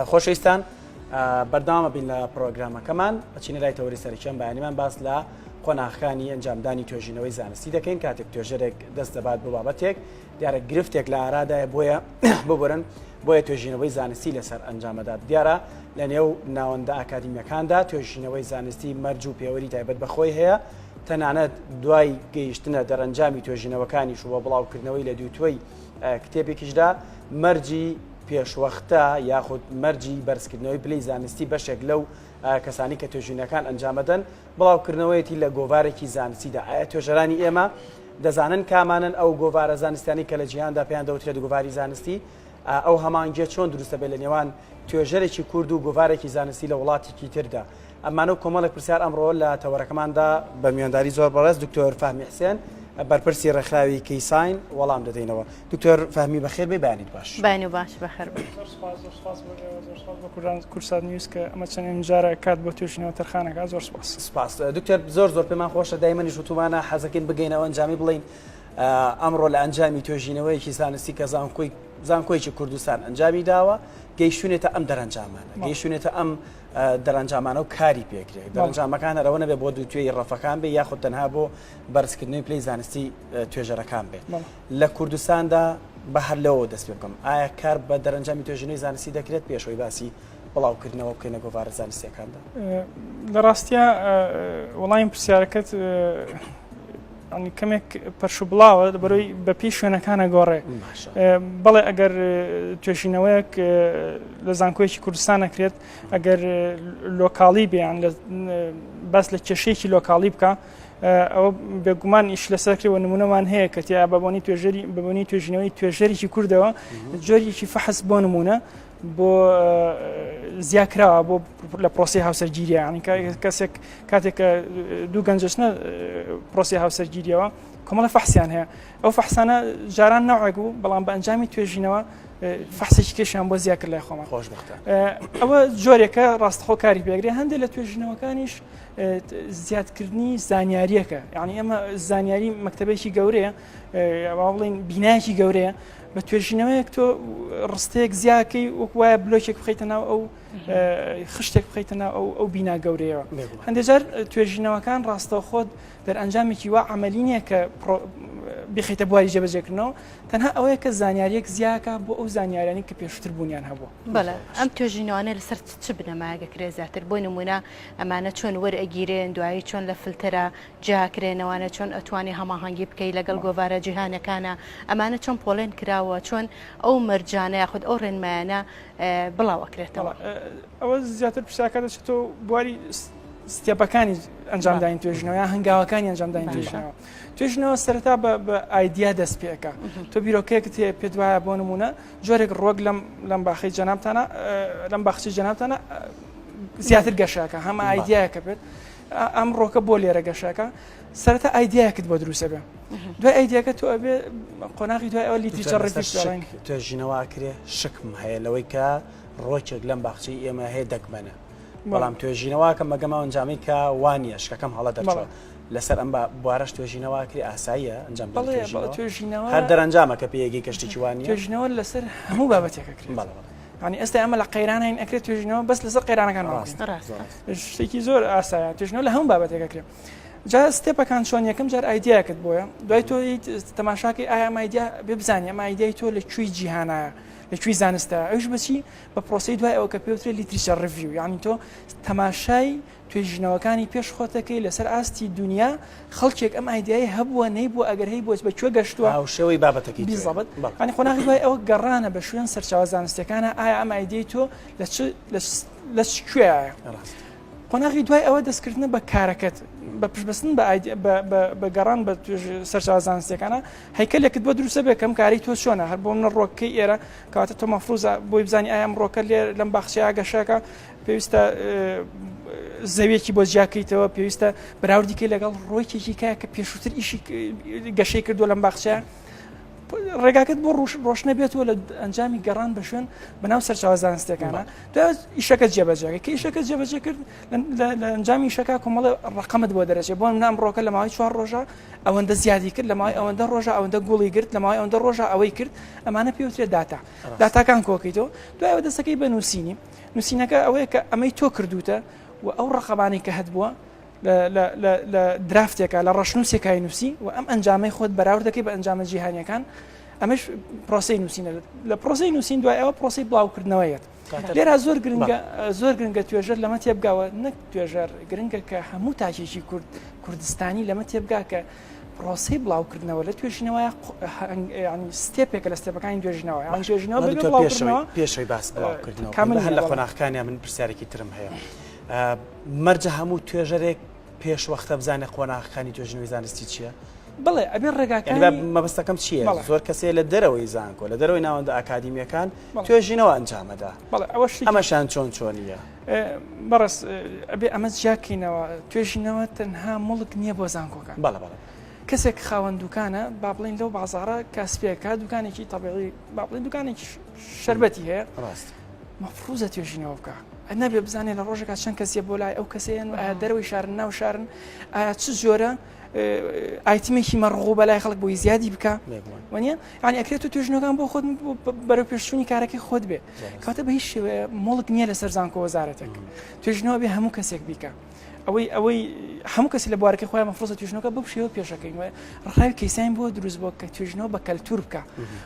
خۆشەویستان بەردەوامە بین لە پرۆگرامەکەمان ئەچینە لای تەوەری سەرەکیان بەیانیمان باس لە قۆناغەکانی ئەنجامدانی توێژینەوەی زانستی دەکەین کاتێک توێژەرێک دەست دەبات بۆ بابەتێک دیارە گرفتێک لە ئارادایە بۆیە ببورن بۆیە توێژینەوەی زانستی لەسەر ئەنجامەدات دیارە لە نێو ناوەندە ئاکادیمیەکاندا توێژینەوەی زانستی مەرج و پێوەری تایبەت بە خۆی هەیە تەنانەت دوای گەیشتنە دەرەنجامی توێژینەوەکانیش و بڵاوکردنەوەی لە دووتوێی کتێبێکیشدا مەرجی پێشوەختە یاخود مەرجی بەرزکردنەوەی پلەی زانستی بەشێک لەو کەسانی کە توێژینەکان ئەنجامەدەن بڵاوکردنەوەیەتی لە گۆڤارێکی زانستیدا. ئایا توێژەرانی ئێمە دەزانن کامانەن ئەو گۆڤارە زانستیانەی کە لە جیهاندا پێیان دەوترێت گۆڤاری زانستی؟ ئەو هەمانگیە چۆن دروست دەبێت لە نێوان توێژەرێکی کورد و گۆڤارێکی زانستی لە وڵاتێکی تردا؟ ئەمانە و کۆمەڵێک پرسیار ئەمڕۆ لە تەوەرەکەماندا بە میوانداری زۆر بەڕێز دکتۆر فەهمی حسێن بەرپرسی ڕێکخراوی کەیساین وەڵام دەدەینەوە. دکتۆر فەهمی بەخێر بێی بەیانیت باش. بەیانی باش بەخێر بێی. زۆر سوپاس زۆر سوپاس بۆ ئێوە زۆر سوپاس بۆ کوردان کوردسات نیوز کە ئەمە چەندین جارە کات بۆ توێژینەوە تەرخان ئەکات زۆر سوپاس. سوپاس دکتۆر زۆر زۆر پێمان خۆشە دایمەنیش وتومانە حەزەکەین بگەینە ئەو ئەنجامی بڵێین ئەمڕۆ لە ئەنجامی توێژینەوەیەکی زانستی کە زانکۆی زانکۆیەکی کوردستان ئەنجامی داوە گەیشتونێتە ئەم دەرەنجامانە گەیشتونێتە ئەم دەرەنجامانە و کاری پێکرێت دەرەنجامەکان هەرەوە نەبێ بۆ دووتوێی ڕەفەکان بێ یاخود تەنها بۆ بەرزکردنەوەی پلەی زانستی توێژەرەکان بێت لە کوردستاندا بە هەر لەوەوە دەست پێ بکەم ئایا کار بە دەرەنجامی توێژینەوەی زانستی دەکرێت پێشەوەی باسی بڵاوکردنەوە بکەینە گۆڤارە زانستیەکاندا؟ لە ڕاستیا وەڵامی پرسیارەکەت کەمێک پەرش و بڵاوە بەرەوەی بە پێی شوێنەکانە گۆڕێ بەڵێ ئەگەر توێژینەوەیەک لە زانکۆیەکی کوردستان نەکرێت ئەگەر لۆکاڵی بیان باس لە کێشەیەکی لۆکاڵی بکە ئەوە بێگومان ئیش لەسەر کرێ و نمونەمان هەیە کە تیا بە بۆنی توێژەری بە بۆنی توێژینەوەی توێژەرێکی کوردەوە جۆرێکی فەحس بۆ نمونە بۆ زیاکراوە بۆ لە پرۆسی هاوسەرگیریە ینی کەسێک کاتێک کە دوو گەنجەچنە پرۆسی هاوسەرگیریەوە کۆمەڵە فەحسیان هەیە ئەو فەحسانە جاران نەوعێک بوو بەڵام بە ئەنجامی توێژینەوە فەحسێکی کێشیان بۆ زیاکرد لای خۆمان خۆشببختە ئەوە جۆرێکە ڕاستخۆ کاری پێگرێ هەندێک لە توێژینەوەکانیش زیادکردنی زانیاریەکە یعنی ئەمە زانیاری مەکتتەبێکی گەورەیە با بڵین بینایەکی گەورەیە بە توێژینەوەیەک تۆ ڕستەیەک زیاکەی وەک وایە بلۆکێک بخیتە ناو ئەو خشتێک بخیتە ناو ئەو ئەو بینا گەورەیەوە هەندێک جار توێژینەوەکان ڕاستەوخۆت دەرئەنجامێکی وا عملی نییە کە بخیتە بواری جێبەجێکردنەوە تەنها ئەوەیە کە زانیاریەک زیاکە بۆ ئەو زانیارانی کە پێشتر بوونیان هەبوو. بەڵێ ئەم توێژینەوانە لەسەر چ بنەمایەک ئەکرێ زیاتر بۆ نموونە ئەمانە چۆن وەرئەگیرێن دوایی چۆن لە فلتەرە جیاکرێنەوانە چۆن ئەتوانی هەماهەنگی بکەی لەگەڵ گۆڤارە جیهانەکانە ئەمانە چۆن پۆڵێن کراوە چۆن ئەو مەرجانە یاخود ئەو ڕێنمایانە بڵاو ئەکرێتەوە؟ ئەوە زیاتر پرسیارەکە دەچێتەوە بواری step ەکانی ئەنجامدانی توێژینەوە یان هەنگاوەکانی ئەنجامدانی توێژینەوە توێژینەوە سەرەتا بە ئایدیا دەست پێکە تۆ بیرۆکەیەکت هەیە پێت وایە بۆ نمونە جۆرێک ڕۆک لەم لەم باخەی جەنابتانە لەم باخچەی جەنابتانە زیاتر گەشاکە هەم ئایدیایەکە بێت ئەم ڕۆکە بۆ لێرە گەشاکە سەرەتا ئایدیایەکت بۆ دروستە بێ دوای ئایدیاکە تۆ ئەبێ قۆناغی دوای ئەوە literature review توێژینەوە ئەکرێ شکم هەیە لەوەی کە ڕۆکێک لەم باخچەی ئێمە هەیە دەگمەنە بەڵام توێژینەوەکە مەگەمە ئەنجامی کە وانە شکەکەم هەڵە دەرچوە لەسەر ئەم بوارەش توێژینەوە ئەکرێ ئاساییە ئەنجام بەڵێ توێژینەوە هەر دەرەنجامە کە پێیەگەی کە شتێکی وا نییە توێژینەوە لەسەر هەموو بابەتێک ئەکرێت بەڵێ بەڵێ یعنی ئێستا ئەمە لە قەیرانین ئەکرێت توێژینەوە بەس لەسەر قەیرانەکان ڕاست شتێکی زۆر ئاسایە توێژینەوە لە هەموو بابەتێک ئەکرێت جا step ەکان چۆن یەکەم جار ئایدیاکت بۆیە دوای تۆ تەماشاکەی ئایا ئەم ئایدیا بێ بزانانی ئەم ئایدیای تۆ لە کوێی جیهانایە لە کوێی زانستە ئەوش بەچی بە پرۆسی دوای ئەوە کە پێوترێت literature review یعنی تۆ تەماشای توێژینەوەکانی پێش خۆت دەکەی لەسەر ئاستی دونیا خەڵکێک ئەم ئایدیایەی هەبووە نەیبووە ئەگەر هەیبووە بە کوێ گەشتووە هاوشێوەی بابەتەکەی تۆیە. بیزەبت بەڵێ. یانی قۆناغی دوای ئەوە گەڕانە بە شوێن سەرچاوە زانستیەکانە ئایا ئەم ئایدیای تۆ لە چ لە چ لە چ کوێیایە ڕاستە. قۆناغی دوای ئەوە دەستکردنە بە کارەکەت بە پشتبەستن بە ئایدیا بە بە بە گەڕان بە توێژ سەرچاوە زانستیەکانە هەیکەلێکت بۆ دروستە بێ کە ئەم کارەی تۆ چۆنە هەر بۆ منە ڕۆکەی ئێرە کەواتە تۆ مەفروزە بۆی بزانی ئایا ئەم ڕۆکە لێ لەم باخچەیە گەشەکە پێویستە زەویەکی بۆ جیاکەیتەوە پێویستە بەراوردیکەی لەگەڵ ڕۆیکێکی کە کە پێشووتر ئیشی گەشەی کردووە لەم باخچەیە. ڕێگاکەت بۆ ڕوش ڕۆشنە بێتەوە لە ئەنجامی گەڕان بە شوێن بەناو سەرچاوە زانستەکانە دوای ئیشەکە جێبەجێەکە کە ئیشەکە جێبەجێ کرد لە ئەنجامی ئیشەکە کۆمەڵە ڕقەمت بۆ دەرەچێت بۆ نام ڕۆکە لە ماوەی چوار ڕۆژە ئەوەندە زیادی کرد لە ماوەی ئەوەندە ڕۆژە ئەوەندە گوڵی گرت لە ماوەی ئەوەندە ڕۆژە ئەوەی کرد ئەمانە پێوترێت داتا داتاکان کۆکەیتەوە دوایەوە دەستەکەی بە نووسینی نووسینەکە ئەوەیە کە ئەمەی تۆ کردوتە و ئەو ڕقەمانەی کە هەت بووە لە draft ێکە لە ڕەشنووسێکای نووسی و ئەم ئەنجامەی خۆت بەراورد دەکەی بە ئەنجامە جیهانیەکان ئەمەش پرۆسی نووسینە لە پرۆسی نووسین دوای ئەوە پرۆسی بڵاوکردنەوەیەت لێرە زۆر گرنگە زۆر گرنگە توێژەر لەمە تێبگاوە نەک توێژەر گرنگە کە هەموو تاکێکی کورد کوردستانی لەمە تێبگا کە پرۆسی بڵاوکردنەوە لە توێژینەوە ینی step ێکە لە step ەکانی توێژینەوە یان توێژینەوە پێشەوەی باس بڵاوکردنەوە کامل هەر لە قۆناغەکانیان من پرسیارێکی ترم هەیە مەرجە هەموو توێژەرێک پێش وەختە بزانێت قۆناغەکانی توێژینەوەی زانستی چییە؟ بڵێ ئەبێ ڕێگاکانی مەبەستەکەم چییە زۆر کەسێ لە دەرەوەی زانکۆ لە دەرەوەی ناوەندە ئاکادیمیەکان توێژینەوە ئەنجامەدا ئەمەشان چۆن چۆنیە؟ بەڕێز ئەبێ ئەمە جیاکەینەوە توێژینەوە تەنها موڵک نییە بۆ زانکۆکان بەڵێ بەڵێ کەسێک خاوەن دوکانە با بڵین لەو بازاڕە کاسپێکە دوکانێکی تەبیعی با بڵین دوکانێکی شەربەتی هەیە ڕاست مەفروزە توێژینەوە بکە نابێ بزانێ لە ڕۆژێکا چەند کەسیە بۆ لای ئەو کەسەیەن و ئایا دەرەوەی شارن ناو شارن ئایا چ جۆرە item ێکی مەرغوبە لای خەڵک بۆی زیادی بکە وانە یعنی ئەکرێت و توێژینەوەکان بۆ خۆت بەرەو پێشچوونی کارەکەی خۆت بێ کاتە بە هیچ شێوەیە موڵک نییە لەسەر زانکۆ وەزارەتێک توێژینەوە بێ هەموو کەسێک بیکە ئەوەی ئەوەی هەموو کەسی لە بوارەکەی خۆیان مەفروزە توێژینەوەکە بەو شێوە پێشەکەین وە ڕێکخراوی کەیساین بۆ دروست بۆ کە توێژینەوە بە کەلتور بکە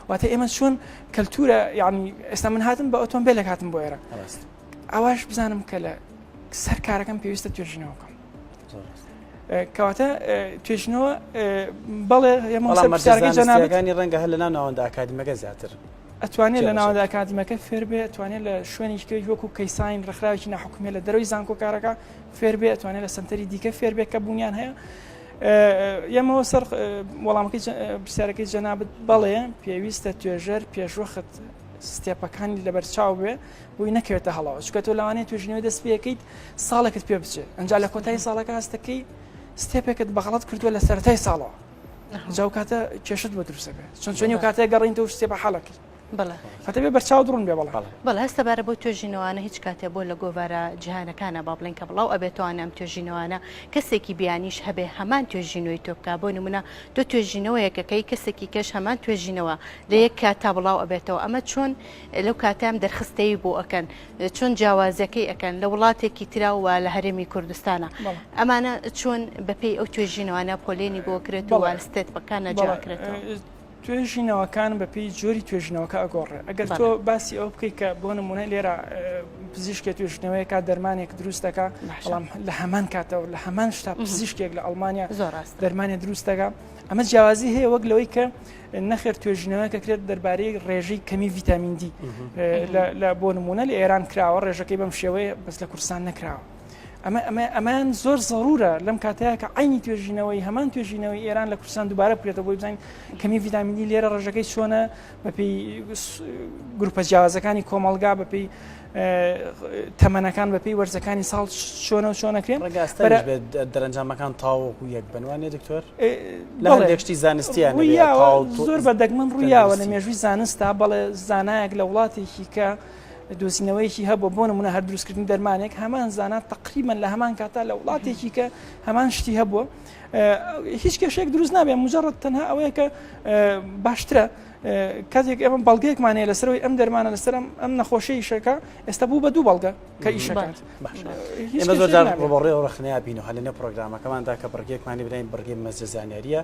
واتە ئێمە چۆن کەلتورە یعنی ئێستا من هاتم بە ئۆتۆمبیلێک هاتم بۆ ئێرە ئەوەش بزانم کە لە سەر کارەکەم پێویستە توێژینەوە بکەم کەواتە توێژینەوە بەڵێ ئێمە جەنابەکانی ڕەنگە هەر لە ناو ناوەندە ئەکادیمەکە زیاتر ئەتوانێت لە ناوەندە ئەکادیمەکە فێر بێ ئەتوانێت لە شوێنێکی کەی وەکو کەیساین ڕێکخراوێکی ناحکومیە لە دەرەوەی زانکۆ کارەکە فێر بێ ئەتوانێت لە سەنتەری دیکە فێر بێ کە بوونیان هەیە یەمەوە سەر وەڵامەکەی پرسیارەکەی جەنابت بەڵێ پێویستە توێژەر پێشوەخت step ەکانی لەبەرچاو بێ بۆی نەکەوێتە هەڵەوە چونکە تۆ لەوانەیە توێژینەوەی دەست پێکەیت ساڵێکت پێ بچێت ئەنجا لە کۆتایی ساڵەکە هەستەکەی step ێکت بە غەڵەت کردووە لە سەرەتای ساڵەوە جا و کاتە کێشت بۆ دروستە بێت چۆن چۆنی و کاتێک گەڕینتەوە step ە حەڵەکەی بەڵێ فەتە بێ بەرچاو دڕون بێ بەڵێ بەڵێ هەستە بارە بۆ توێژینەوانە هیچ کاتێ بۆ لە گۆڤارە جیهانەکانە با بڵێن کە بڵاو ئەبێتوانە ئەم توێژینەوانە کەسێکی بیانیش هەبێ هەمان توێژینەوەی تۆ بکا بۆ نمونە تۆ توێژینەوەیەکەکەی کەسێکی کەش هەمان توێژینەوە لە یەک کات تا بڵاو ئەبێتەوە ئەمە چۆن لەو کاتەم دەرخستەی بۆ ئەکەن چۆن جیاوازیەکەی ئەکەن لە وڵاتێکی ترا و لە هەرێمی کوردستانە ئەمانە چۆن بەپێی ئەو توێژینەوانە پۆلێنی بۆ کرێت و step ەکانە جیاکرێتەوە؟ توێژینەوەکان بەپێی جۆری توێژینەوەکە ئەگۆڕێ ئەگەر تۆ باسی ئەوە بکەیت کە بۆ نمونە لێرە پزیشکێ توێژینەوەیەکە دەرمانێک دروست دەکا بەڵام لە هەمان کاتەوە لە هەمان شتا پزیشکێک لە ئەڵمانیا دەرمانێ دروست دەکا ئەمە جیاوازی هەیە وەک لەوەی کە نەخێر توێژینەوەیەک ئەکرێت دەربارەی ڕێژەی کەمی ڤیتامین دی لە بۆ نمونە لە ئێران کراوە ڕێژەکەی بەم شێوەیە بەس لە کوردستان نەکراوە ئەمە ئەمە ئەمان زۆر زەرورە لەم کاتەیە کە عینی توێژینەوەی هەمان توێژینەوەی ئێران لە کوردستان دووبارە بکرێتەوە بۆی بزانین کەمی ڤیتامین دی لێرە ڕێژەکەی چۆنە بەپێی گروپە جیاوازەکانی کۆمەڵگا بەپێی تەمەنەکان بەپێی وەرزەکانی ساڵ چۆنە و چۆنەکرێن دەرەنجامەکان تاوەکو یەک بنوانێ دکتۆر لە هەندێک شتی زانستیان زۆر بە دەگمەن ڕوویاوە لە مێژووی زانستا بەڵێ زانایەک لە وڵاتێکی کە دۆزینەوەیەکی هەبوو بۆ نمونە هەر دروستکردنی دەرمانێک هەمان زانا تقریبا لە هەمان کاتا لە وڵاتێکی کە هەمان شتی هەبووە هیچ کێشێک دروست نابێ مجرد تەنها ئەوەیە کە باشترە کاتێک ئێمە بەڵگەیەکمان هەیە لەسەرەوەی ئەم دەرمانە لەسەر ئەم نەخۆشی ئیشەکە ئێستا بوو بە دوو بەڵگە کە ئیشەکات ئێمە زۆر جار ڕووبەڕووی ئەو ڕەخنەیە بینەوە هەر لەنێو پرۆگرامەکەماندا کە بڕگەیەکمانی براین بڕگەی مەرجە زانیارییە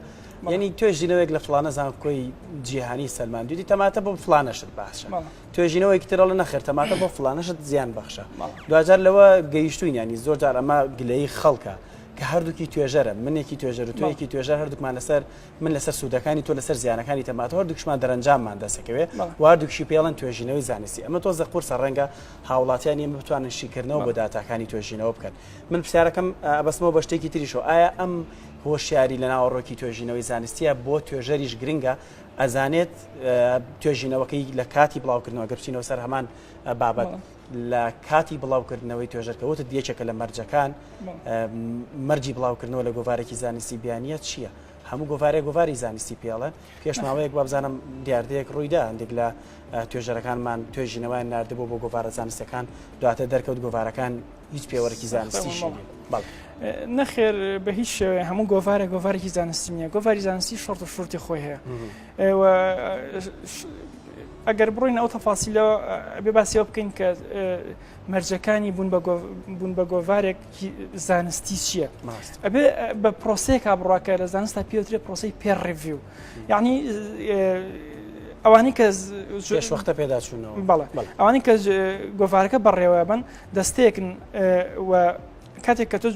یعنی توێژینەوەیەک لە فڵانە زانکۆی جیهانی سەلماندویتی تەماتە بۆ فڵانە شت باشە توێژینەوەیەکی تر ئەڵێ نەخێر تەماتە بۆ فڵانە شت زیان بەخشە دواجار لەوە گەیشتوین ینی زۆر جار ئەمە گلەیی خەڵکە کە هەردووکی توێژەرە منێکی توێژەر و توێکی توێژەر هەردووکمان لەسەر من لەسەر سوودەکانی تۆ لەسەر زیانەکانی تەماتە هەردووکشمان دەرەنجاممان دەستەکەوێ و هەردووکشی پێڵەن توێژینەوەی زانستی ئەمە تۆزە قورسە ڕەنگە هاوڵاتیانی ئێمە بتوانن شیکردنەوە بۆ داتاکانی توێژینەوە بکەن من پرسیارەکەم ئەبەستمەوە بە شتێکی تریشەوە ئایا ئەم هۆشیاری لە ناوەڕۆکی توێژینەوەی زانستیە بۆ توێژەریش گرنگە ئەزانێت توێژینەوەکەی لە کاتی بڵاوکردنەوە گەر بچینەوە سەر هەمان بابەت لە کاتی بڵاوکردنەوەی توێژەرکە وتت یەکێکە لە مەرجەکان مەرجی بڵاوکردنەوە لە گۆڤارێکی زانستی بیانیە چییە؟ هەموو گۆڤارێک گۆڤاری زانستی پێڵێن پێش ماوەیەک وابزانم دیاردەیەک ڕوویدا هەندێک لە توێژەرەکانمان توێژینەوەیان ناردبوو بۆ گۆڤارە زانستەکان دواتر دەرکەوت گۆڤارەکان هیچ پێوەرێکی زانستیشی بەڵێ نەخێر بە هیچ شێوەیە هەموو گۆڤارێک گۆڤارێکی زانستی نییە گۆڤاری زانستی شەرت و شورتی خۆی هەیە ئەگەر بڕۆین ئەو تەفاسیلەوە بێ باسیەوە بکەین کە مەرجەکانی بوون بە بوون بە گۆڤارێک زانستی چییە؟ ئەبێ بە پرۆسەیەکا بڕوا کە لە زانستا پێوترێ پرۆسەی peer review یعنی ئەوانەی کە پێش وەختە پێداچوونەوە بەڵێ ئەوانەی کە گۆڤارەکە بەڕێوە بن دەستەیەکن و کاتێک کە تۆ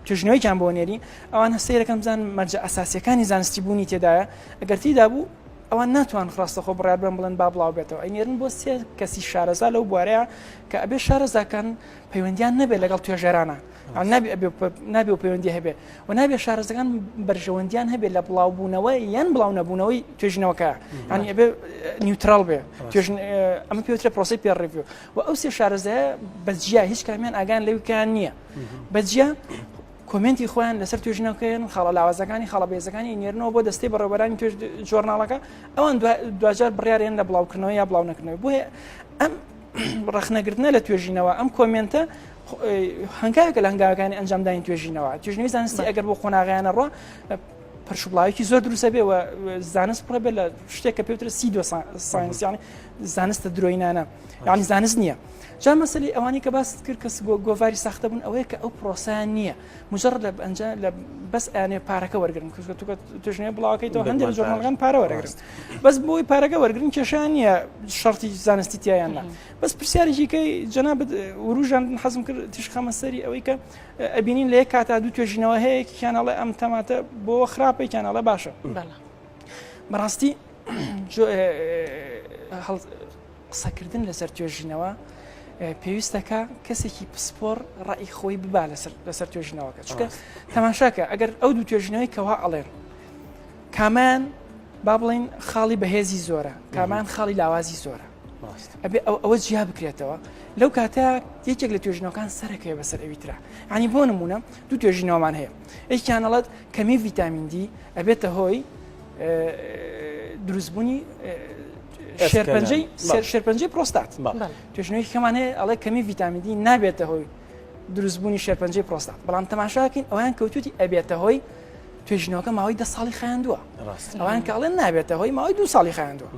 توێژینەوەیان بۆ نێری ئەوان هەستەیەکەم بزان مەرجە ئەساسیەکانی زانستی بوونی تێدایە ئەگەر تیدا بوو ئەوان ناتوان ڕاستەخۆ بڕیار بەن بڵێن با بڵاو بێتەوە ئەینێرن بۆ سێ کەسی شارەزا لەو بوارەیە کە ئەبێ شارەزاکان پەیوەندیان نەبێت لەگەڵ توێژەرانە نابێ و پەیوەندی هەبێ و نابێ شارەزەکان بەرژەوەندیان هەبێت لە بڵاوبوونەوە یان بڵاو نەبوونەوەی توێژینەوەکە ینی ئەبێ neutral بێ ئەمە پێوترە پرۆسی peer review و ئەو سێ شارەزایە بەجیا هیچ کامیان ئاگان لەوکان نییە بەجیا comment ی خۆیان لەسەر توێژینەوەکەیان خاڵە لاوازەکانی خاڵە بەهێزەکانی نێرنەوە بۆ دەستەی بەڕێوەبەرانی توێژ journal ەکە ئەوان دواجار بڕیارێن لە بڵاوکردنەوە یا بڵاو نەکردنەوە بۆیە ئەم ڕەخنەگرتنە لە توێژینەوە ئەم comment ە هەنگاوێکە لە هەنگاوەکانی ئەنجامدانی توێژینەوە توێژینەوەی زانستی ئەگەر بۆ قۆناغیانە ڕۆ پرشوبڵاوێکی زۆر دروستە بێ و زانست پڕە بێ لە شتێک کە پێوترە pseudo science یانی زانستە درۆینانە یعنی زانست نییە. جا مەسەلی ئەوانەی کە باست کرد کە گۆڤاری ساختە بوون ئەوەیە کە ئەو پرۆسیان نییە مجرد لە ئەنجا لە بەس ئەیانێ پارەکە وەرگن توکە توێژینەوە بڵاوەکەیتەوە هەندێک لە journal ەکان پارە وەرەگرن بەس بۆی پارەکە وەرگن کێشیان نییە شەرتی زانستی تیایان نا بەس پرسیارێکی کەی جەنابت وروژاندن حەزم کرد تیشک خەمە سەری ئەوەی کە ئەبینین لە یەک کاتا دوو توێژینەوە هەیە یەکیان ئەڵێ ئەم تەماتە بۆ خراپە یەکیان ئەڵێ باشە بەڕاستی قسەکردن لەسەر توێژینەوە پێویستەکە کەسێکی پسپۆر ڕئی خۆی ببا لەسەر لەسەر توێژینەوەکە چونکە تەماشاکە ئەگەر ئەو دوو توێژینەوەی کەوا ئەڵێن کامان با بڵین خاڵی بەهێزی زۆرە کامان خاڵی لاوازی زۆرە ئەبێ ئەوە جیا بکرێتەوە لەو کاتە یەکێک لە توێژینەوەکان سەرەکەوێ بەسەر ئەوی ترا ینی بۆ نمونە دوو توێژینەوەمان هەیە یەکیان ئەڵێت کەمی ڤیتامین دی ئەبێتە هۆی دروستبوونی شێرپەنجەی شێرپەنجەی پرۆستات توێژینەوەی کەمان هەیە ئەڵێ کەمی ڤیتامین دی نابێتە هۆی دروستبوونی شێرپەنجەی پرۆستات بەڵام تەماشاکەین ئەویان کەوتوتی ئەبێتە هۆی توێژینەوەکە ماوەی دە ساڵی خایاندووە ئەوان کە ئەڵێن نابێتە هۆی ماوەی دو ساڵی خایاندووە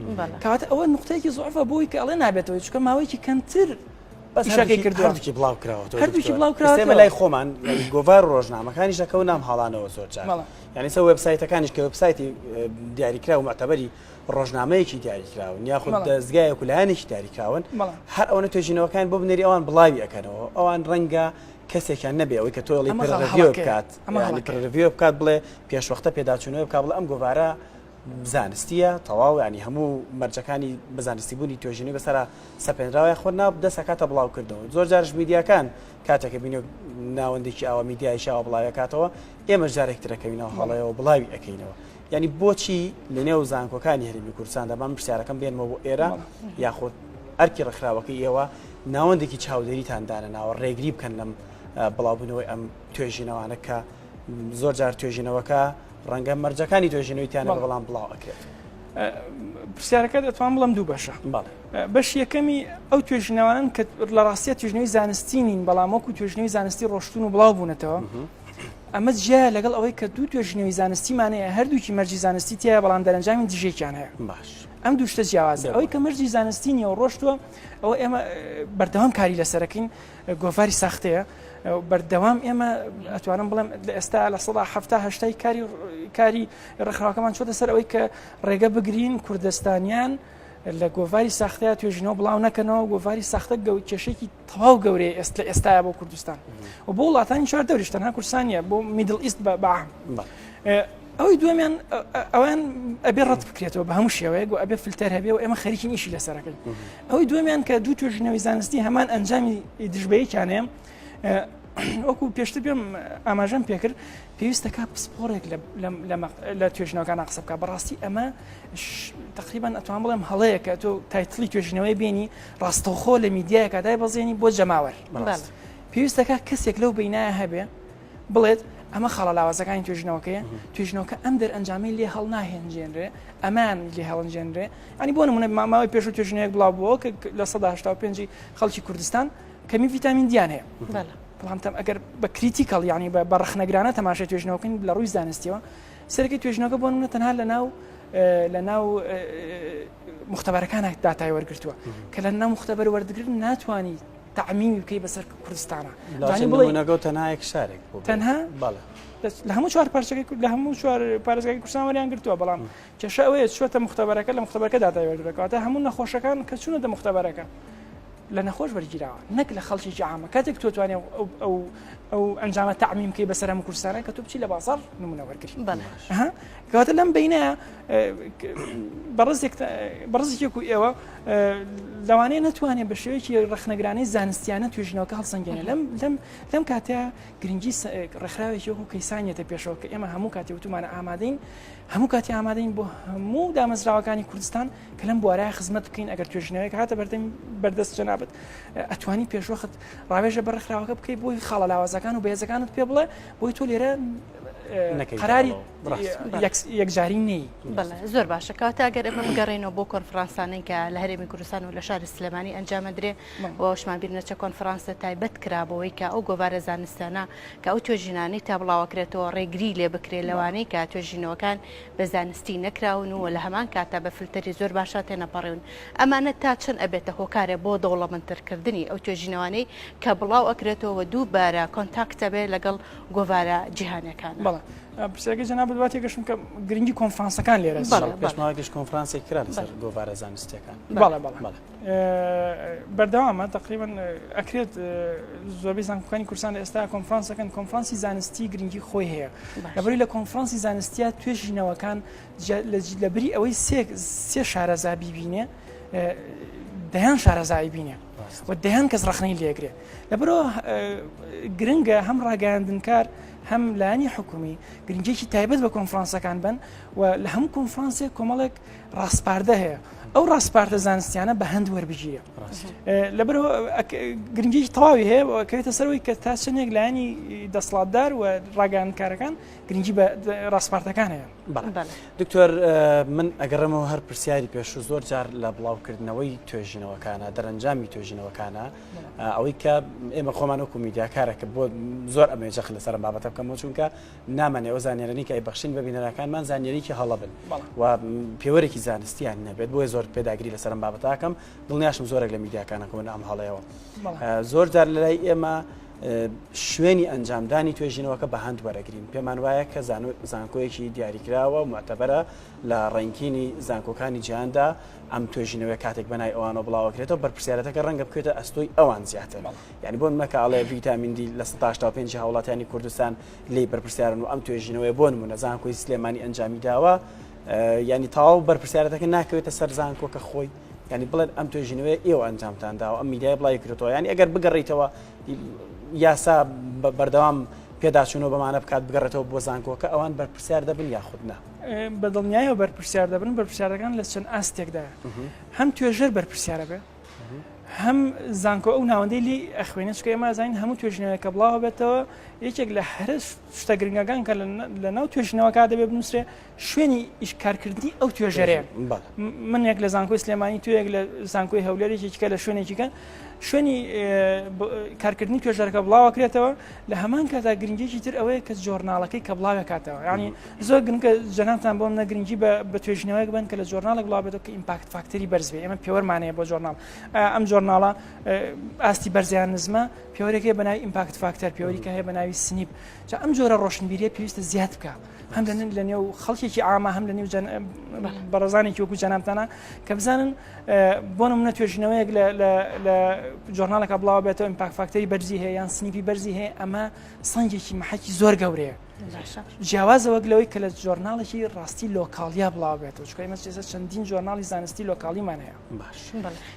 کەواتە ئەوە نقطەیەکی زۆفە بۆی کە ئەڵێ نابێتەوە چونکە ماوەیەکی کەمتر ئیشەکەی کردووە هەردووکی بڵاو کراوەتەوە هەردووکی بڵاو کراوەتەوە لای خۆمان گۆڤار و ڕۆژنامەکانیش دەکەون نام هاڵانەوە زۆر جار یعنی سە وێبسایتەکانیش کە وێبسایتی دیاریکراو و معتەبەری ڕۆژنامەیەکی دیاریکراون یاخود دەزگایەک و لایەنێکی دیاریکراون هەر ئەوەنە توێژینەوەکان بۆ بنێری ئەوان بڵاوی ئەکەنەوە ئەوان ڕەنگە کەسێکیان نەبێ ئەوەی کە تۆڵی peer review بکات peer review بکات بڵێ پێشوەختە پێداچوونەوە بکات بڵێ ئەم گۆڤارە زانستیە تەواو ینی هەموو مەرجەکانی بە زانستی بوونی توێژینەوەی بەسەرا سەپێنراوە یاخود نا دەست ئەکاتە بڵاوکردنەوە زۆر جارش میدیاکان کاتێک کە بینێ ناوەندێکی ئاوا میدیایکی ئاوا بڵاوی ئەکاتەوە ئێمەش جارێک ترەکەوینەوە هەڵەیەوە بڵاوی ئەکەینەوە یعنی بۆچی لەنێو زانکۆکانی هەرێمی کوردستاندا بام پرسیارەکەم بێنمەوە بۆ ئێرە یاخود ئەرکی ڕێکخراوەکەی ئێوە ناوەندێکی چاودێریتان دانەناوە ڕێگری بکەن لەم بڵاوبوونەوەی ئەم توێژینەوانە کە زۆر جار توێژینەوەکە ڕەنگە مەرجەکانی توێژینەوەی تیانە بەڵام بڵاو ئەکرێت. پرسیارەکە دەتوان بڵم دوو بەشە بەش یەکەمی ئەو توێژینەوانن کە لە ڕاستیە توێژینەوەی زانستی نین بەڵام وەکو توێژینەوەی زانستی ڕۆشتون و بڵاو بوونەتەوە ئەمە جیایە لەگەڵ ئەوەی کە دوو توێژینەوەی زانستیمان هەیە هەردووکی مەرجی زانستی تایە بەڵام دەرەنجامی دژێکیان هەیە باش ئەم دوو شتە جیاوازە ئەوەی کە مەرجی زانستی نییە و ڕۆشتووە ئەوە ئێمە بەردەوام کاری لەسەرەکەین گۆڤاری ساختەیە بەردەوام ئێمە ئەتوانم بڵێم لە ئێستا لە سەدا هەفتا هەشتای کاری کاری ڕێکخراوەکەمان چۆتە سەر ئەوەی کە ڕێگە بگرین کوردستانیان لە گۆڤاری ساختەیە توێژینەوە بڵاو نەکەنەوە گۆڤاری ساختە گەو کێشێکی تەواو گەورەیە ئێست لە ئێستاە بۆ کوردستان و بۆ وڵاتانی چوار دەوریش تەنها کوردستانیە بۆ Middle East بە بەعام ئەوەی دووەمیان ئەوان ئەبێ ڕەت بکرێتەوە بە هەموو شێوەیەک و ئەبێ فلتەر هەبێ و ئێمە خەریکین ئیشی لەسەرەکەین ئەوەی دووەمیان کە دوو توێژینەوەی زانستی هەمان ئەنجامی دژبەیەکیان هەیە وەکو پێشتر پێم ئاماژەم پێکرد پێویستەکە پسپۆڕێک لە توێژینەوەکان قسە بکە بەڕاستی ئەمە تقریبان ئەتوان بڵێم هەڵەیە کە تۆ title ی توێژینەوەی بینی ڕاستەوخۆ لە میدیایەکە دای بەزێنی بۆ جەماوەر پێویستەکە کەسێک لەو بینایە هەبێ بڵێت. ئەمە خاڵە لاوازەکانی توێژینەوەکەیە توێژینەوەکە ئەم دەرئەنجامەی لێ هەڵناهێنجێنرێ ئەمان لێ هەڵنجێنرێ ئەنی بۆ نمونە ماوەی پێشوو توێژینەوەیەک بڵاو بووەوە کە 85% خەڵکی کوردستان کەمی ڤیتامین دیان هەیە بەڵام تەم ئەگەر بە critical یعنی بە ڕەخنەگرانە تەماشای توێژینەوەکەین لە ڕووی زانستیەوە سەرەکی توێژینەوەکە بۆ نمونە تەنها لە ناو لە ناو مختبەرەکان داتای وەرگتووە کە لە ناو مختبەر وەردگرن ناتوانانی تەعمیمی بکەی بەسەر کوردستانە توانی بڵێ نمونەکە تەنها یەک شارێک بوو تەنها بەڵێ لە هەموو چوار پارچەکەی لە هەموو چوار پارێزگای کوردستان وەریان گرتووە بەڵام کێشە ئەوەیە چووەتە مختبەرەکە لە مختبەرەکە داتای وەرگرتووە کەواتە هەموو نەخۆشەکان کە چوونەتە مختبەرەکە لە نەخۆش وەرگیراوە نەک لە خەڵکێکی عامە کاتێک تۆ توانێ ئەو ئەو ئەنجامە تەعمیم بکەی بەسەر هەموو کوردستانە کە تۆ بچی لە بازاڕ نمونە وەرگری کەواتە لەم بینە بەڕێزێک بەڕێزێک و ئێوە لەوانەیە نەتوانێت بە شێوەیەکی ڕەخنەگرانەی زانستیانە توێژینەوەکە هەڵسەنگێنێ لەم لەم لەم کاتەیە گرنگی ڕێکخراوێکی وەکو کەیسانیەتە پێشەوە کە ئێمە هەموو کاتی وتومانە ئامادەین هەموو کاتی ئامادەین بۆ هەموو دامەزراوەکانی کوردستان کە لەم بوارە خزمەت بکەین ئەگەر توێژینەوەیەک هاتە بەردەم بەردەست جەنابت ئەتوانی پێشوەخت ڕاوێژە بە ڕێکخراوەکە بکەیت بۆی خاڵە لاوازەکان و بەهێزەکانت پێ بڵێ بۆی تۆ لێرە قەراری یەکجاری نەی. بەڵێ زۆر باشە کەواتە ئەگەر ئێمە بگەڕێینەوە بۆ کۆنفرانسانەی کە لە هەرێمی کوردستان و لە شاری سلێمانی ئەنجامەدرێ و ئەوشمان بیر نەچە کۆنفرانسە تایبەت کرا بەوەی کە ئەو گۆڤارە زانستانە کە ئەو توێژینانەی تا بڵاوەکرێتەوە ڕێگری لێ بکرێ لەوانەی کە توێژینەوەکان بە زانستی نەکراون و لە هەمان کاتا بە فلتەری زۆر باشا تێنەپەڕیون ئەمانە تا چەند ئەبێتە هۆکارێ بۆ دەوڵەمەندترکردنی ئەو توێژینەوانەی کە بڵاو ئەکرێتەوە و دووبارە contact ئەبێ لەگەڵ گۆڤارە جیهانیەکانە. بەڵێ پرسیارەکەی جەنابت وا تێگەشتم کە گرنگی کۆنفرانسەکان لێرە چییە؟ بەڵێ پێش ماوەیەکیش کۆنفرانسێک کرا لەسەر گۆڤارە زانستیەکان. بەڵێ بەڵێ بەڵێ بەردەوامە تقریبا ئەکرێت زۆربەی زانکۆکانی کوردستان لە ئێستا کۆنفرانسەکەن کۆنفرانسی زانستی گرنگی خۆی هەیە لەبەری لە کۆنفرانسی زانستیە توێژینەوەکان لە بری ئەوەی سێ شارەزا بیبینێ دەیان شارەزایی بینێ و دەیان کەس ڕخنەی لێگرێ لەبەرئەوە گرنگە هەم ڕاگەیاندنکار هەم لایەنی حکومی گرنگێکی تایبەت بە کۆنفرانسەکان بن و لە هەموو کۆنفرانسێک کۆمەڵێک ڕاسپاردە هەیە ئەو ڕاسپاردە زانستیانە بە هەند وەربگیرێ لەبەرئەوە گرنگێکی تەواوی هەیە کەوێتە سەرەوەی کە تا چەندێک لایەنی دەسەڵاتدار و ڕاگەیاندکارەکان گرنگی بە ڕاسپاردەکان هەیە. دکتۆر من ئەگەڕێمەوە هەر پرسیاری پێشوو زۆر جار لە بڵاوکردنەوەی توێژینەوەکانە دەرەنجامی توێژینەوەکانە ئەوەی کە ئێمە خۆمان وەکو میدیاکارە کە بۆ زۆر ئەمەوێ جەخت لەسەر ئەم بابەتە بکەمەوە چونکە نامانێ ئەو زانیارانەی کە ئەیبەخشین بە بینەرەکانمان زانیاریی هەڵە بن و پێوەرێکی زانستیان نەبێت بۆیە زۆر پێداگری لەسەر ئەم بابەتەکەم دڵنیاشم زۆرێک لە میدیاکانە کەون ئەم هەڵەیەوە زۆر جار لە لای ئێمە شوێنی ئەنجامدانی توێژینەوەکە بە هەند وەرەگرین پێمان وایە کە زانکۆیەکی دیاریکراوە معتەبەرە لە ranking ی زانکۆکانی جیهاندا ئەم توێژینەوەیە کاتێک بە ناوی ئەوانەوە بڵاوەکرێتەوە بەرپرسیارەتەکە ڕەنگە بکەوێتە ئەستۆی ئەوان زیاتر یعنی بۆ نمونە کە ئەڵێ ڤیتامین دی 85% هاوڵاتیانی کوردستان لێی بەرپرسیارن و ئەم توێژینەوەیە بۆ نمونە زانکۆی سلێمانی ئەنجامی داوە ینی تەواو بەرپرسیارەتەکە ناکەوێتە سەر زانکۆکە خۆی ینی بڵێن ئەم توێژینەوەی ئێوە ئەنجامتان داوە ئەم میدیای بڵاوی کردەوە ینی ئەگەر بگەڕیتەوە یاسا بەردەوام پێداچوونەوە بەمانە بکات بگەڕێتەوە بۆ زانکۆکە ئەوان بەرپرسیار دەبن یاخود نا؟ بە دڵنیایەوە بەرپرسیار دەبن، بەرپرسیارەکان لە چەند ئاستێکدایە هەم توێژەر بەرپرسیارە بێ هەم زانکۆ ئەو ناوەندەی لی ئەخوێنێت چونکە ئێمە زانین هەموو توێژینەوەیەک کە بڵاوە بێتەوە یەکێک لە هەرە شتە گرنگەکان کە لە ناو توێژینەوەکە دەبێ بنووسرێ شوێنی ئیشکارکردنی ئەو توێژەرەیە من یەک لە زانکۆی سلێمانی توێک لە زانکۆی هەولێر یەکێکە لە شوێنێکیکە شوێنی کارکردنی توێژەرەکە بڵاوەکرێتەوە لە هەمان کاتا گرنگێکی تر ئەوەیە کە journal ەکەی کە بڵاوێکاتەوە ینی زۆر گرنگە جەنابتان بۆم نە گرنگی بە توێژینەوەیەک بن کە لە journal ێک بڵاو بێتەوە کە impact factor ی بەرز بێ ئێمە پێوەرمانەیە بۆ journal ئەم journal ە ئاستی بەرزیان نزمە پێوەرێک هەیە بە ناوی impact factor پێوەری کە هەیە بە ناوی SNIP جا ئەم جۆرە ڕۆشنبیریە پێویستە زیاد بکە هەم لە لە نێو خەڵکێکی عامە هەم لە نێو بەڕێزانێکی وەکو جەنابتانە کە بزانن بۆ نمونە توێژینەوەیەک لە journal ەکە بڵاو بێتەوە impact factor ی بەرزی هەیە یان SNIP ی بەرزی هەیە ئەمە سەنگێکی مەحەکی زۆر گەورەیە جیاوازە وەک لەوەی کە لە journal ێکی ڕاستی local یا بڵاو بێتەوە چونکە ئێمە ئێستا چەندین journal ی زانستی local یمان هەیە. باش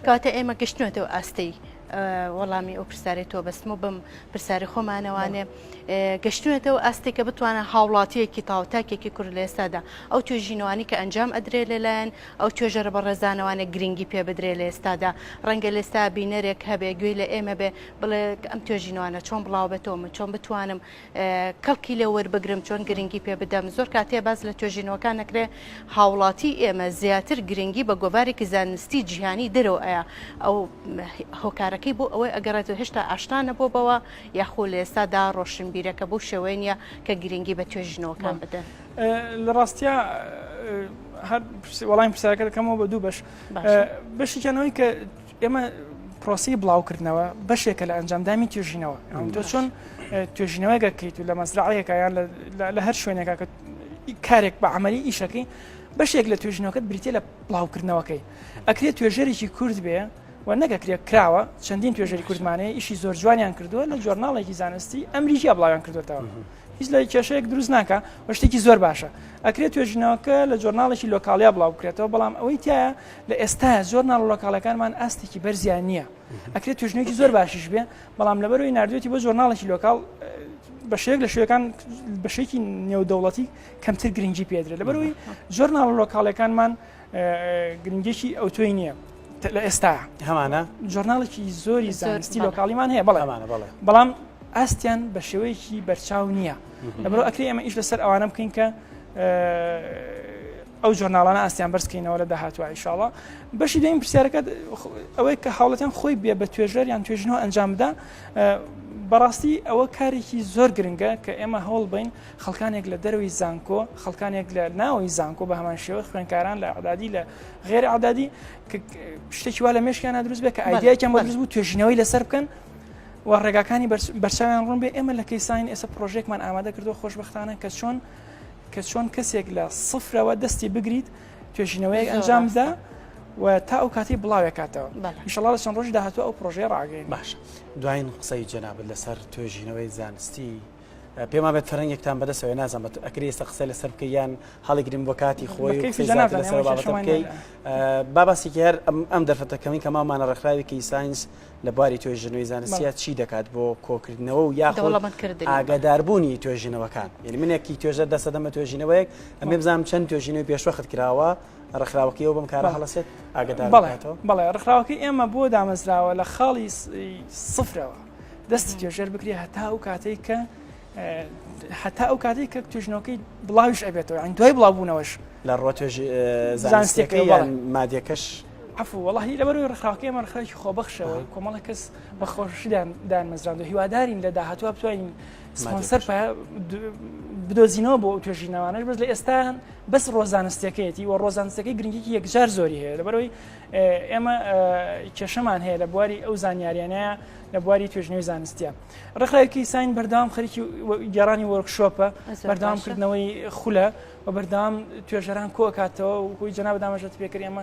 کەواتە ئێمە گەشتنەوەتەوە ئاستەی. وەڵامی ئەو پرسیارەی تۆ بەستمەوە بەم پرسیاری خۆمانەوانێ گەشتوێتەوە ئاستێک کە بتوانە هاوڵاتیەکی تاو تاکێکی کورد لە ئێستادا ئەو توێژینەوانی کە ئەنجام ئەدرێ لەلایەن ئەو توێژەرە بەڕێزانەوانە گرنگی پێ بدرێ لە ئێستادا ڕەنگە لە ئێستا بینەرێک هەبێ گوێی لە ئێمە بێ بڵێ ئەم توێژینەوانە چۆن بڵاو بێتەوە من چۆن بتوانم کەڵکی لێ وەربگرم چۆن گرنگی پێ بدەم زۆر کاتێ باس لە توێژینەوەکان نەکرێ هاوڵاتی ئێمە زیاتر گرنگی بە گۆڤارێکی زانستی جیهانی دەرەوە ئەیا ئەو هۆکارەکەی بۆ ئەوەی ئەگەڕێتەوە هێشتا ئاشنا نەبووە بەوە یاخۆ لە ئێستادا ڕۆشنبیرەکە بەو شێوەیە نییە کە گرنگی بە توێژینەوەکان بدەن. لە ڕاستیا هەر وەڵامی پرسیارەکە دەکەمەوە بە دوو بەش بەشێکیان ئەوەی کە ئێمە پرۆسی بڵاوکردنەوە بەشێکە لە ئەنجامدانی توێژینەوە تۆ چۆن توێژینەوەیەکە کەیت و لە مەزرعەیەکە یان لە هەر شوێنێکە کە کارێک بە عملی ئیشەکەی بەشێک لە توێژینەوەکەت بریتە لە بڵاوکردنەوەکەی ئەکرێت توێژەرێکی کورد بێ و نەگەکرێت کراوە چەندین توێژەری کوردمانەیە ئیشی زۆر جوانیان کردووە لە journal ێکی زانستی ئەمریکیا بڵاویان کردوێتەوە هیچ لە کێشەیەک دروست ناکە و شتێکی زۆر باشە ئەکرێت توێژینەوەکە لە journal ێکی local یا بڵاو بکرێتەوە بەڵام ئەوەی تایە لە ئێستا journal local ەکانمان ئاستێکی بەرزیان نییە ئەکرێت توێژینەوەکی زۆر باشیش بێ بەڵام لەبەرەوەی نردوێتی بۆ journal ێکی local بە شێک لە شوێکان بەشێکی نێودەوڵەتی کەمتر گرنگی پێدرێت لەبەرەوەی journal local ەکانمان گرنگێکی ئەوتۆی نییە لە ئێستا هەمانە journal ێکی زۆری زانستی local یمان هەیە بەڵێ بەڵام ئاستیان بە شێوەیەکی بەرچاو نییە لەبەرئەوە ئەکرێ ئێمە ئیش لەسەر ئەوانە بکەین کە ئەو journal انە ئاستیان بەرزکەینەوە لە داهاتوە ئیشاڵا بەشی دویم پرسیارەکە ئەوەی کە هاوڵەتیان خۆی بێ بە توێژەر یان توێژنەوە ئەنجام بدا بەڕاستی ئەوە کارێکی زۆر گرنگە کە ئێمە هەوڵ بین خەڵکانێک لە دەرەوەی زانکۆ خەڵکانێک لە ناوەی زانکۆ بە هەمان شێوە خوێنکاران لە ئەعدادی لە غێر ئەعدادی شتێکی وا لە مێشکیانە دروست بێ کە ئایدیایەکیان بۆ دروست بوو توێژینەوەی لەسەر بکەن و ڕێگاکانی بەرچاویان ڕوون بێ ئێمە لە کەیساین ئێستا پرۆژێکمان ئامادە کردو خۆشببختانە کە چۆن کە چۆن کەسێک لە سفرەوە دەستی بگریت توێژینەوەیەک ئەنجام بدا و تا ئەو کاتی بڵاوێکاتەوە ئیشەڵا لە چەند ڕۆژی داهاتوو ئەو پرۆژەیە ڕاگەین باشە دوایین قسەی جەنابت لەسەر توێژینەوەی زانستی پێما بێت فەرەنگێکتان بەدەستەوە نازانم بە ئەکرێ ئێستا قسە لەسەر بکەی یان هەڵیگرین بۆ کاتی خۆی و قسەی زیاتر لەسەر بابەتە بکەی با باسێکی هەر ئەم دەرفەتە کەمی کە ماومانە ڕێکخراوی کەی ساینس لە بواری توێژینەوەی زانستیە چی دەکات بۆ کۆکردنەوە و یاخود ئاگاداربوونی توێژینەوەکان یعنی منێکی توێژەر دەستە دەمە توێژینەوەیەک ئەمێ بزانم چەند توێژینەوەی پێشوەخت کراوە ڕێکخراوەکەی ئەو بەم کارە هەڵەسێت ئاگادار بەڵێ ڕێکخراوەکەی ئێمە بۆ دامەزراوە لە خاڵی سفرەوە دەستی توێژەر بکرێ هەتا ئەو کاتێک کە هەتا ئەو کاتێک کە توێژنەوەکەی بڵاویش ئەبێتەوە یان دوای بڵاوبوونەوەش لە ڕوە توێژ زانستیەکەی یان مادیەکەش عفو وەڵاهی لەبەرەوەی ڕێکخراوەکەی ئێمە ڕێکخراوێکی خۆبەخشەوە کۆمەڵە کەس بە خۆشی دانمەزراندو هیوادارین لە داهاتوە بتوانین سپۆنسەر بدۆزینەوە بۆ ئەو توێژینەوانەش بەس لە ئێستا بەس ڕۆزانستەکەیەتی و ڕۆزانستەکەی گرنگێکی یەکجار زۆری هەیە لەبەرەوەی ئێمە کێشەمان هەیە لە بواری ئەو زانیاریانەیە لە بواری توێژنەوەی زانستیە ڕێکخراوی ساین بەردەوام خەریکی گێڕانی workshop ە بەردەوام کردنەوەی خولە و بەردەوام توێژەران کۆکاتەوە و هۆی جەناب دامەژەت پێکرد ئێمە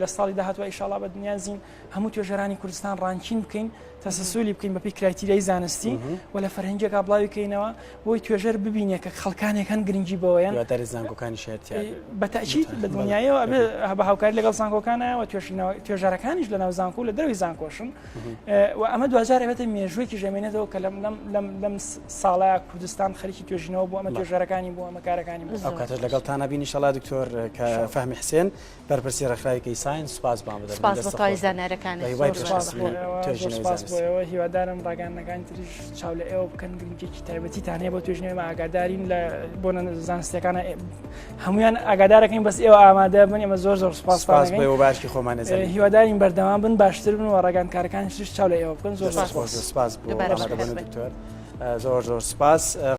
لە ساڵی داهاتوە ئیشاڵا بە دنیازین هەموو توێژەرانی کوردستان ranking بکەین تەسەسولی بکەین بەپێی criteria ی زانستی و لە فەرهەنگێکا بڵاوی کەینەوە بۆی توێژەر ببینێ کە خەڵکانێک هەن گرنگی بەوەیان هیواداری زانکۆکانی شێرتیا بە تەئکید بە دڵنیاییەوە ئەبێ بە هاوکاری لەگەڵ زانکۆکانە و توێژینەوە توێژەرەکانیش لە ناو زانکۆ لە دەرەوەی زانکۆشن و ئەمە دواجار ئەبێتە مێژوویەکی ژەمێنێتەوە کە لەم لەم لەم لەم ساڵە کوردستان خەریکی توێژینەوە بوو ئەمە توێژەرەکانی بوو ئەمە کارەکانی بوو ئەو کاتەش لەگەڵتان ئەبین ئینشەڵا دکتۆر کە فەهمی حسێن بەرپرسی ڕێکخراوی کەی ساین سوپاس بۆ ئامادەبوون. سوپاس بۆ تەواوی زانیارەکانت. بە هیوای زۆر پێشخستنی سوپاس. توێژینەوەی سوپاس زانستی. بۆ ئێوە هیوادارم ڕاگەیاندنەکانی تریش چاو لە ئێوە بکەن گرنگیەکی تایبەتیتان هەیە بۆ توێژینەوەی ئێمە ئاگادارین لە بۆنە زانستیەکانە هەمویان ئاگادارەکەین بەس ئێوە ئامادە بن ئێمە زۆر زۆر سوپاستان سوپاس دەکەین. بۆ ئێوە باشی خۆمان نەزانین. هیوادارین بەردەوام بن باشتر بن و ڕاگەیاندکارەکانیش چاو لە ئێوە بکەن زۆر زۆر دەست خۆش سوپاس. سوپاس بۆ دووبارە ئامادەبوونت بەخێربێن. دکتۆر زۆر زۆر سوپاس.